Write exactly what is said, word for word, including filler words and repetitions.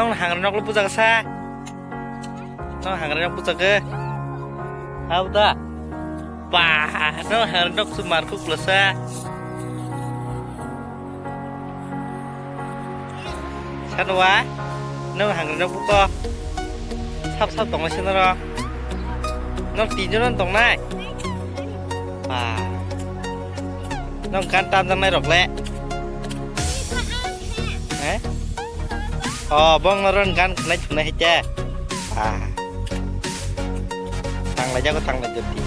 Nong hangra nok lo puja kasa. Nong hangra nok puja ke. Hau da. Ba, nong hangra nok su mar kuk lo sa. Sanwa, nong hangra nok puko. Sap sap tong sini ro. Nong tinjon tong nai. Ba. Nong kan tam jang nai rok le. Eh? Oh, bong noron gan khwnai thunai hai te. Ah. Tang lai jago, tang lai jodi.